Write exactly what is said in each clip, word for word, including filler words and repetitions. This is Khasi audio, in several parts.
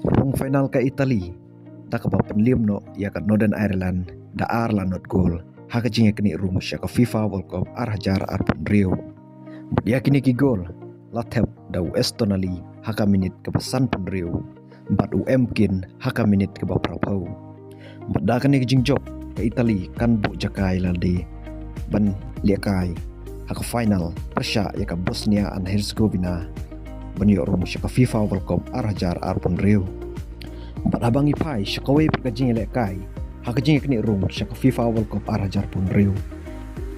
Rung final ka Italy da kaba pynliam noh ïa ka Northern Ireland da ar la not gol ha ka jingïaknieh rung sha ka FIFA World Cup ar hajar arphew hynriew. Bad ïa kine ki gol la thep da u Estonali ha ka minit kaba sanphew hynriew bad u Emkin ha ka minit kaba phraphew. Bad da kane ka jingjop ka Italy kan buh jaka ïa lade ban lehkai ha ka final pyrshah ïa ka Bosnia and Herzegovina ban ïoh rung sha ka FIFA World Cup ar hajar arphew hynriew. Bad haba ngi phai sha kawei pat ka jingïalehkai ha ka jingïaknieh rung sha ka FIFA World Cup ar hajar arphew hynriew,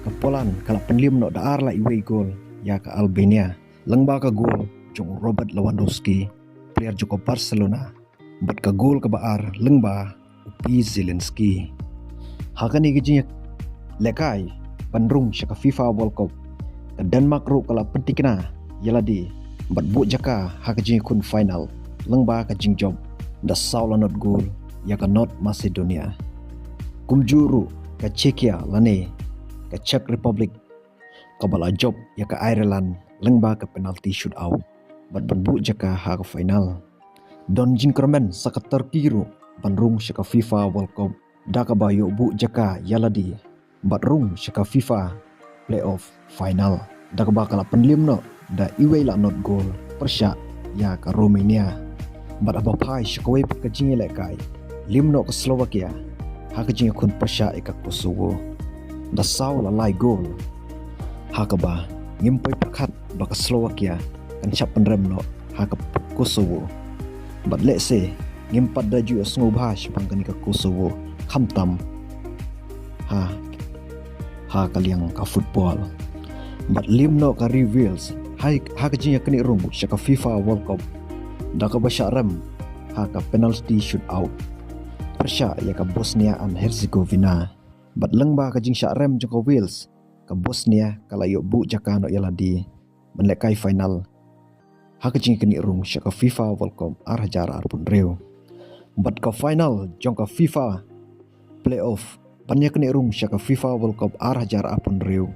ka Poland ka la pynliam noh da ar la iwei gol ïa ka Albania lyngba ka gol jong u Robert Lewandowski, player jong ka Barcelona, bad ka gol kaba ar lyngba u P Zielinski. Ha kane ka jingïalehkai ban rung sha ka FIFA World Cup, ka Denmark ruh ka la pyntikna ïa lade bad buh jaka ha ka jingïakhun final lyngba ka jingjop da saw la not gol ïa ka North Macedonia. Kumjuh ruh ka Czechia lane ka Czech Republic kaba la jop ïa ka Ireland lyngba ka penalty shootout bad ban buh jaka ha ka final. Don jingkyrmen sa ka Turkey ruh ban rung sha ka FIFA World Cup da kaba ïoh buh jaka ïa lade bad rung sha ka FIFA Playoff Final da kaba ka la pynliam noh da iwei la not gol pyrshah ïa ka Romania. Bad haba phai sha kawei pat ka jingïalehkai, liam noh ka Slovakia ha ka jingïakhun pyrshah ïa ka Kosovo da saw la lai gol. Ha kaba ngim poi pyrkhat ba ka Slovakia kan shah pynrem noh ha ka Kosovo. Bad lehse ngim pat da ju ïohsngew bha shaphang kane ka Kosovo khamtam ha ha ka liang ka football. Bad liam noh ka ri Wales ha, ha ka jingïaknieh rung sha ka FIFA World Cup da kaba shah rem ha ka penalty shootout pyrshah ïa ka Bosnia and Herzegovina. Bad lyngba ka jingshah rem jong ka Wales, ka Bosnia ka la ïoh buh jaka noh ïa lade ban lehkai final ha ka jingïaknieh rung sha ka FIFA World Cup ar hajar arphew hynriew. Bad ka final jong ka FIFA Playoff ban ïaknieh rung sha ka FIFA World Cup ar hajar arphew hynriew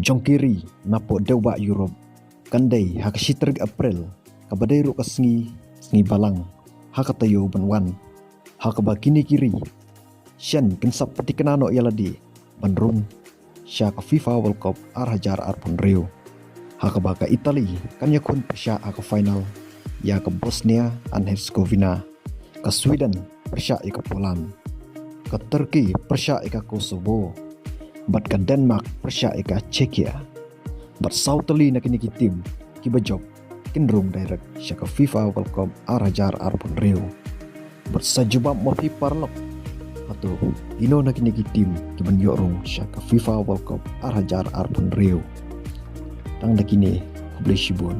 jong ki ri napoh dewbah Europe kan dei ha ka shi tarik April, kaba dei ruh ka sngi, sngi Balang ha ka taïew ban wan, ha kaba kine ki ri shen kin sa pyntikna noh ïa lade ban rung sha ka FIFA World Cup ar hajar arphew hynriew, ha kaba ka Italy kan ïakhun pyrshah ha ka final ïa ka Bosnia and Herzegovina, ka Sweden pyrshah ïa ka Poland, ka Turkey pyrshah ïa ka Kosovo, bad ka Denmark pyrshah ïa ka Czechia. Bad saw tylli na kine ki team kiba jop kin rung direct sha ka FIFA World Cup ar hajar arphew hynriew. Bad sa jubab ma phi paralok, hato ino na kine ki team kiban ïoh rung sha ka FIFA World Cup ar hajar arphew hynriew? Tang da kine, khublei shibun.